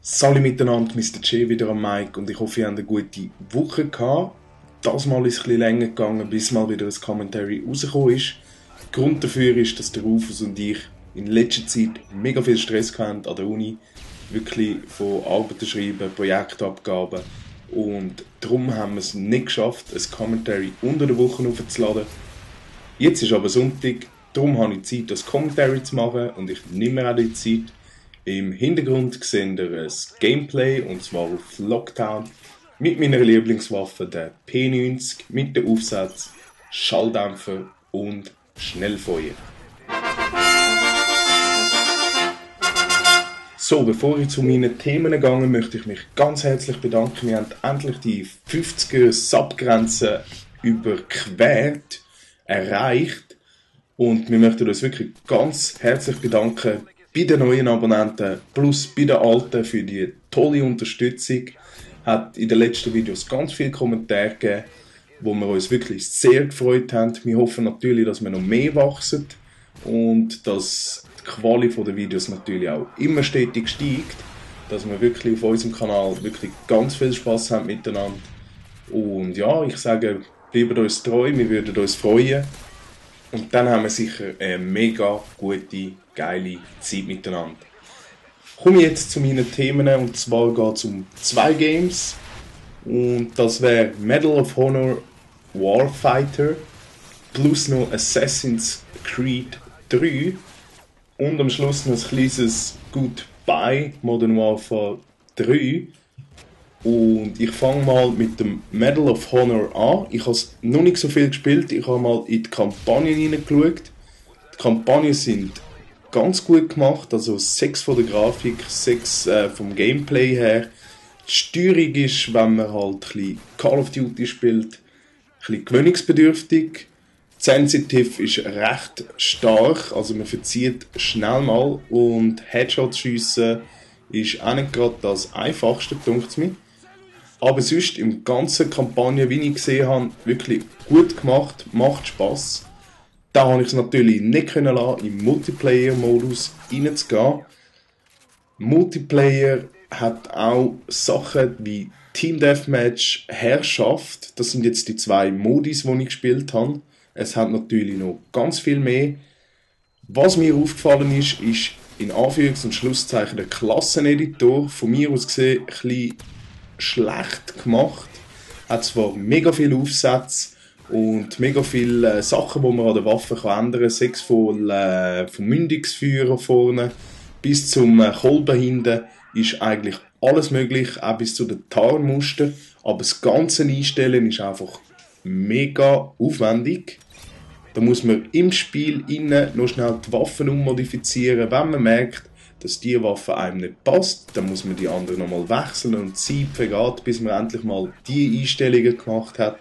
Salut miteinander, Mr. J wieder am Mic und ich hoffe, ihr habt eine gute Woche gehabt. Das Mal ist es ein bisschen länger gegangen, bis mal wieder ein Commentary rausgekommen ist. Grund dafür ist, dass der Rufus und ich in letzter Zeit mega viel Stress hatten an der Uni. Wirklich von Arbeiten schreiben, Projektabgaben. Und darum haben wir es nicht geschafft, ein Commentary unter der Woche aufzuladen. Jetzt ist aber Sonntag, darum habe ich Zeit, das Commentary zu machen und ich nehme mir auch die Zeit. Im Hintergrund sehen wir ein Gameplay, und zwar auf Lockdown, mit meiner Lieblingswaffe, der P90, mit dem Aufsatz, Schalldämpfer und Schnellfeuer. So, bevor ich zu meinen Themen gehe, möchte ich mich ganz herzlich bedanken. Wir haben endlich die 50er Subgrenze überquert, erreicht. Und wir möchten uns wirklich ganz herzlich bedanken bei den neuen Abonnenten plus bei den alten für die tolle Unterstützung. Hat in den letzten Videos ganz viele Kommentare gegeben, wo wir uns wirklich sehr gefreut haben. Wir hoffen natürlich, dass wir noch mehr wachsen und dass die Qualität der Videos natürlich auch immer stetig steigt, dass wir wirklich auf unserem Kanal wirklich ganz viel Spaß haben miteinander. Und ja, ich sage, bleibt uns treu, wir würden uns freuen. Und dann haben wir sicher eine mega gute, geile Zeit miteinander. Komme jetzt zu meinen Themen, und zwar geht es um 2 Games. Und das wäre Medal of Honor Warfighter plus noch Assassin's Creed 3 und am Schluss noch ein kleines Goodbye Modern Warfare 3. Und ich fange mal mit dem Medal of Honor an. Ich habe es noch nicht so viel gespielt. Ich habe mal in die Kampagnen hineingeschaut. Die Kampagnen sind ganz gut gemacht. Also 6 von der Grafik, 6 vom Gameplay her. Die Steuerung ist, wenn man halt ein bisschen Call of Duty spielt, ein bisschen gewöhnungsbedürftig. Sensitive ist recht stark. Also man verzieht schnell mal. Und Headshots schiessen ist auch nicht gerade das Einfachste, denke ich mir. Aber sonst im ganzen Kampagne, wie ich gesehen habe, wirklich gut gemacht, macht Spass. Da habe ich es natürlich nicht können lassen, im Multiplayer-Modus reinzugehen. Multiplayer hat auch Sachen wie Team Deathmatch, Herrschaft. Das sind jetzt die 2 Modis, die ich gespielt habe. Es hat natürlich noch ganz viel mehr. Was mir aufgefallen ist in Anführungs- und Schlusszeichen der Klasseneditor. Von mir aus gesehen ein bisschen schlecht gemacht. Hat zwar mega viele Aufsätze und mega viele Sachen, die man an der Waffe ändern kann. Sei es vom Mündungsführer vorne bis zum Kolben hinten ist eigentlich alles möglich, auch bis zu den Tarnmustern. Aber das ganze Einstellen ist einfach mega aufwendig. Da muss man im Spiel innen noch schnell die Waffen ummodifizieren, wenn man merkt, dass die Waffe einem nicht passt, dann muss man die andere nochmal wechseln und Zeit vergeht, bis man endlich mal die Einstellungen gemacht hat,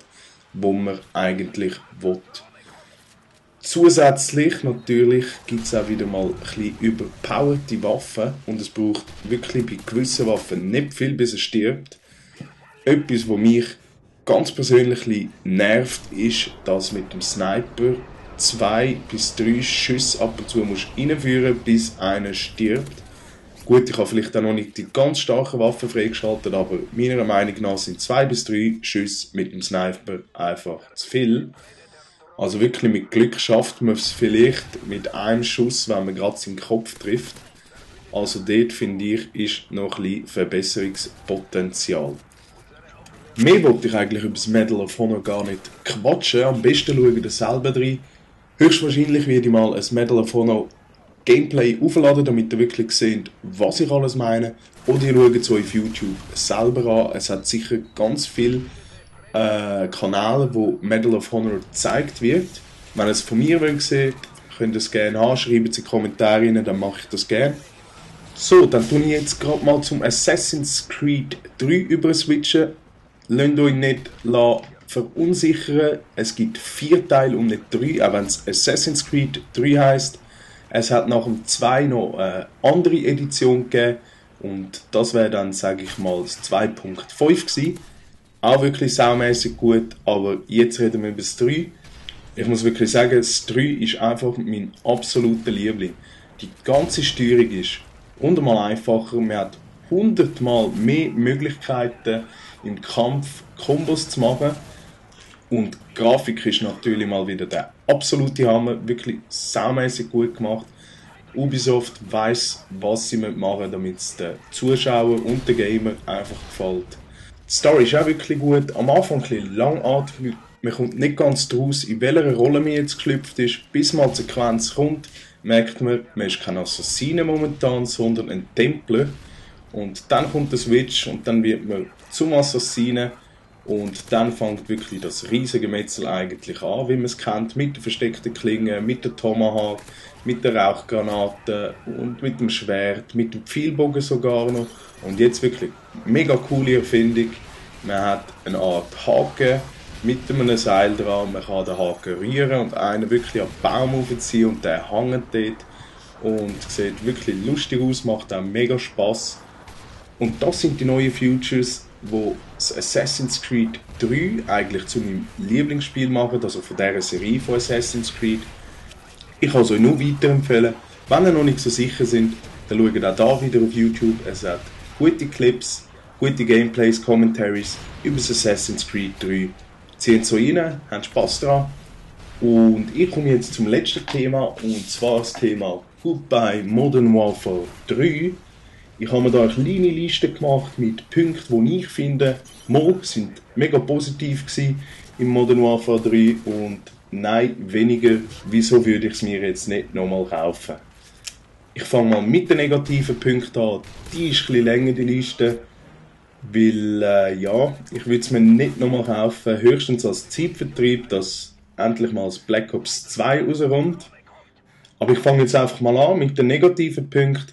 wo man eigentlich will. Zusätzlich natürlich gibt es auch wieder mal ein bisschen überpowerte Waffen und es braucht wirklich bei gewissen Waffen nicht viel, bis es stirbt. Etwas, was mich ganz persönlich nervt, ist, dass mit dem Sniper 2 bis 3 Schüsse ab und zu musst reinführen, bis einer stirbt. Gut, ich habe vielleicht auch noch nicht die ganz starken Waffen freigeschaltet, aber meiner Meinung nach sind 2 bis 3 Schüsse mit dem Sniper einfach zu viel. Also wirklich mit Glück schafft man es vielleicht mit einem Schuss, wenn man gerade seinen Kopf trifft. Also dort, finde ich, ist noch ein bisschen Verbesserungspotenzial. Mehr wollte ich eigentlich über das Medal of Honor gar nicht quatschen. Am besten schauen ihr selber rein. Höchstwahrscheinlich werde ich mal ein Medal of Honor Gameplay aufladen, damit ihr wirklich seht, was ich alles meine. Oder ihr schaut es auf YouTube selber an. Es hat sicher ganz viele Kanäle, wo Medal of Honor gezeigt wird. Wenn ihr es von mir seht, könnt ihr es gerne haben. Schreibt es in die Kommentare rein, dann mache ich das gerne. So, dann tue ich jetzt gerade mal zum Assassin's Creed 3 überswitchen. Lasst euch nicht verunsichern. Es gibt 4 Teile und nicht 3, auch wenn es Assassin's Creed 3 heisst. Es hat nach dem 2 noch eine andere Edition gegeben und das wäre dann, sage ich mal, das 2.5 gewesen. Auch wirklich saumässig gut, aber jetzt reden wir über das 3. Ich muss wirklich sagen, das 3 ist einfach mein absoluter Liebling. Die ganze Steuerung ist hundertmal einfacher, man hat 100-mal mehr Möglichkeiten im Kampf Kombos zu machen. Und die Grafik ist natürlich mal wieder der absolute Hammer, wirklich saumässig gut gemacht. Ubisoft weiss, was sie machen müssen, damit es den Zuschauern und den Gamer einfach gefällt. Die Story ist auch wirklich gut, am Anfang ein bisschen langatmig, man kommt nicht ganz draus, in welcher Rolle man jetzt geschlüpft ist. Bis mal die Sequenz kommt, merkt man ist kein Assassine momentan, sondern ein Templer. Und dann kommt der Switch und dann wird man zum Assassinen. Und dann fängt wirklich das riesige Metzel eigentlich an, wie man es kennt, mit der versteckten Klinge, mit der Tomahawk, mit der Rauchgranate und mit dem Schwert, mit dem Pfeilbogen sogar noch. Und jetzt wirklich mega coole Erfindung. Man hat eine Art Haken mit einem Seil dran, man kann den Haken rühren und einen wirklich am Baum aufziehen und der hängt dort. Und sieht wirklich lustig aus, macht auch mega Spass. Und das sind die neuen Features, wo das Assassin's Creed 3 eigentlich zu meinem Lieblingsspiel machen, also von dieser Serie von Assassin's Creed. Ich kann es euch nur weiterempfehlen. Wenn ihr noch nicht so sicher sind, dann schaut auch da wieder auf YouTube. Es hat gute Clips, gute Gameplays, Commentaries über das Assassin's Creed 3. Zieht so rein, habt Spass dran. Und ich komme jetzt zum letzten Thema, und zwar das Thema Goodbye Modern Warfare 3. Ich habe mir da eine kleine Liste gemacht mit Punkten, die ich finde, sind mega positiv gewesen im Modern Warfare 3 und nein, weniger, wieso würde ich es mir jetzt nicht nochmal kaufen. Ich fange mal mit den negativen Punkten an. Die ist ein bisschen länger, die Liste, weil ich würde es mir nicht nochmal kaufen, höchstens als Zeitvertrieb, dass endlich mal das Black Ops 2 rauskommt. Aber ich fange jetzt einfach mal an mit den negativen Punkten,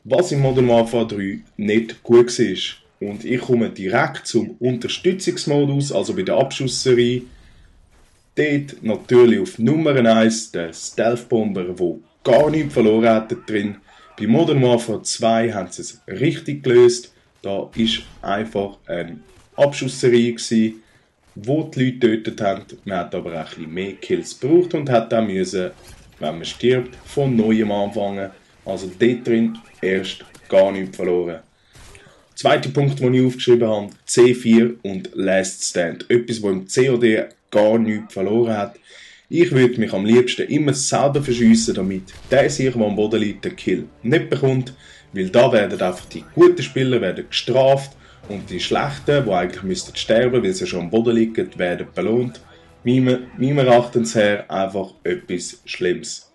was im Modern Warfare 3 nicht gut war. Und ich komme direkt zum Unterstützungsmodus, also bei der Abschussserie. Dort natürlich auf Nummer 1 der Stealth-Bomber, der gar nichts verloren hat drin. Bei Modern Warfare 2 haben sie es richtig gelöst. Da war einfach eine Abschussserie gewesen, wo die Leute getötet haben. Man hat aber auch ein bisschen mehr Kills gebraucht und hat dann müssen, wenn man stirbt, von neuem anfangen. Also dort drin erst gar nichts verloren. Zweiter Punkt, den ich aufgeschrieben habe, C4 und Last Stand. Etwas, das im COD gar nichts verloren hat. Ich würde mich am liebsten immer selber verschiessen, damit der sich, der am Boden liegt, den Kill nicht bekommt. Weil da werden einfach die guten Spieler werden gestraft und die schlechten, die eigentlich müssten sterben, weil sie schon am Boden liegen, werden belohnt. Meinem Erachtens her einfach etwas Schlimmes.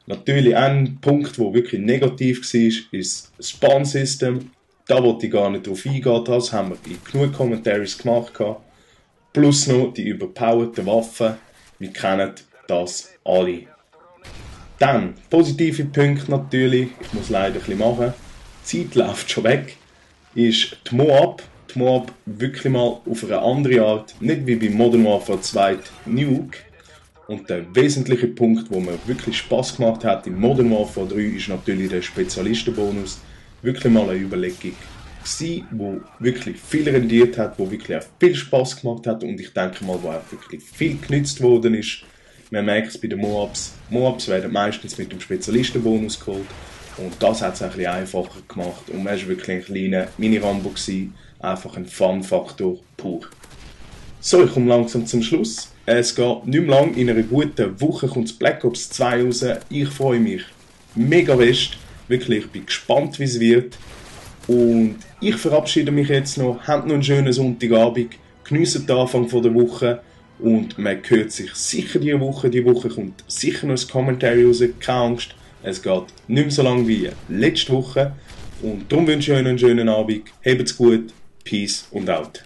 Natürlich ein Punkt, der wirklich negativ war, ist das Spawn-System. Da wollte ich gar nicht drauf eingehen, das haben wir in genug Commentaries gemacht. Plus noch die überpowerten Waffen, wir kennen das alle. Dann, positive Punkte natürlich, ich muss leider ein bisschen machen, die Zeit läuft schon weg, ist die Moab. Die Moab wirklich mal auf eine andere Art, nicht wie bei Modern Warfare 2 Nuke. Und der wesentliche Punkt, wo mir wirklich Spass gemacht hat im Modern Warfare 3, ist natürlich der Spezialistenbonus. Wirklich mal eine Überlegung gewesen, wo wirklich viel rendiert hat, wo wirklich auch viel Spass gemacht hat und ich denke mal, wo auch wirklich viel genützt worden ist. Man merkt es bei den Moabs. Moabs werden meistens mit dem Spezialistenbonus geholt und das hat es ein bisschen einfacher gemacht und man war wirklich ein kleiner Mini-Rambo gewesen, einfach ein Fun-Faktor pur. So, ich komme langsam zum Schluss. Es geht nicht mehr lang, in einer guten Woche kommt das Black Ops 2 raus. Ich freue mich mega fest. Wirklich, ich bin gespannt, wie es wird. Und ich verabschiede mich jetzt noch. Habt noch einen schönen Sonntagabend. Geniessen den Anfang der Woche. Und man hört sich sicher diese Woche. Die Woche kommt sicher noch ein Kommentar raus. Keine Angst. Es geht nicht mehr so lang wie letzte Woche. Und darum wünsche ich euch einen schönen Abend. Habt's gut. Peace und out.